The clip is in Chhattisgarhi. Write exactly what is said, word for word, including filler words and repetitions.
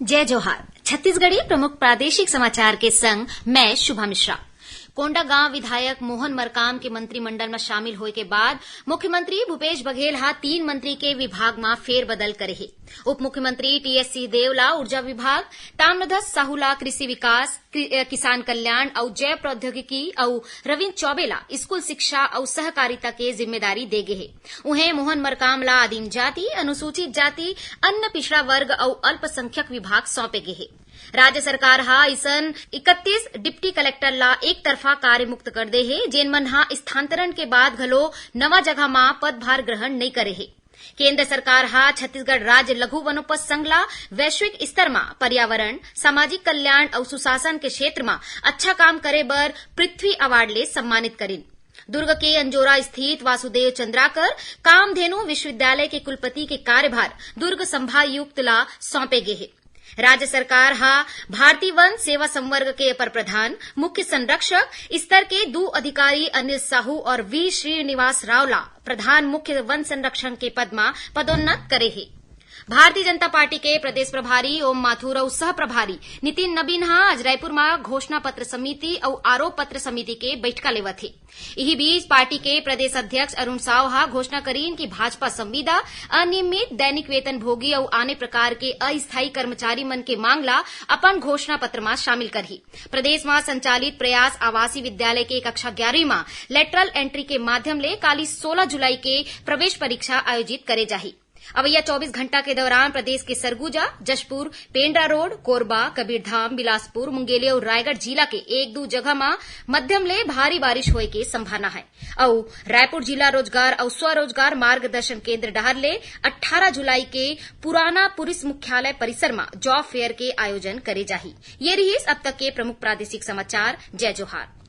जय जोहार। छत्तीसगढ़ी प्रमुख प्रादेशिक समाचार के संग मैं शुभा मिश्रा। कोंडागांव विधायक मोहन मरकाम के मंत्रिमंडल म शामिल होए के बाद मुख्यमंत्री भूपेश बघेल ह तीन मंत्री के विभाग म फेरबदल करे हे। उप मुख्यमंत्री टीएस सिंहदेव ला ऊर्जा विभाग, ताम्रध्वज साहू ला कृषि विकास, कि-, अ, किसान कल्याण अउ जैव प्रौद्योगिकी अउ रविंद्र चौबे ला स्कूल शिक्षा अउ सहकारिता के जिम्मेदारी दे गे हे। उहें, मोहन मरकाम ला आदिम जाति, अनुसूचित जाति, अन्य पिछड़ा वर्ग अउ अल्पसंख्यक विभाग सौंपे गे हे। राज्य सरकार ह अइसन इकतीस डिप्टी कलेक्टर ला एक तरफा कार्य मुक्त कर दे हे, जेन मन ह स्थानांतरण के बाद घलो नवा जगह म पदभार ग्रहण नइ करे हे। केंद्र सरकार ह छत्तीसगढ़ राज्य लघु वनोपज संघ ला वैश्विक स्तर म पर्यावरण, सामाजिक कल्याण अउ सुशासन के क्षेत्र म अच्छा काम करे बर पृथ्वी अवार्ड ले सम्मानित करिन। दुर्ग के अंजोरा स्थित वासुदेव चंद्राकर कामधेनु विश्वविद्यालय के कुलपति के कार्यभार दुर्ग संभागायुक्त ला सौंपे गे हे। राज्य सरकार ह भारतीय वन सेवा संवर्ग के अपर प्रधान मुख्य संरक्षक स्तर के दू अधिकारी अनिल साहू और वी श्रीनिवास राव ला प्रधान मुख्य वन संरक्षण के पद म पदोन्नत करे हे। भारतीय जनता पार्टी के प्रदेश प्रभारी ओम माथुर अउ सह प्रभारी नितिन नबीन ह आज रायपुर म घोषणा पत्र समिति अउ आरोप पत्र समिति के बैठका लेवत हे। इही बीच, पार्टी के प्रदेश अध्यक्ष अरुण साव ह घोषणा करीन कि भाजपा संविदा, अनियमित दैनिक वेतन भोगी अउ आने प्रकार के अस्थायी कर्मचारी मन के मांग ला अपन घोषणा पत्र म शामिल करही। प्रदेश म संचालित प्रयास आवासीय विद्यालय के कक्षा ग्यारहवीं म lateral entry के माध्यम ले काली सोलह जुलाई के प्रवेश परीक्षा आयोजित करे जाही। अवइया चौबीस घंटा के दौरान प्रदेश के सरगुजा, जशपुर, पेंड्रा रोड, कोरबा, कबीरधाम, बिलासपुर, मुंगेली अउ रायगढ़ जिला के एक दू जगह म मध्यम ले भारी बारिश होए के संभावना हे। अउ रायपुर जिला रोजगार अउ स्वरोजगार मार्गदर्शन केंद्र डहार ले अट्ठारह जुलाई के पुराना पुलिस मुख्यालय परिसर म job fair के आयोजन करे जाही। ये रिहिस अब तक के प्रमुख प्रादेशिक समाचार। जय जोहार।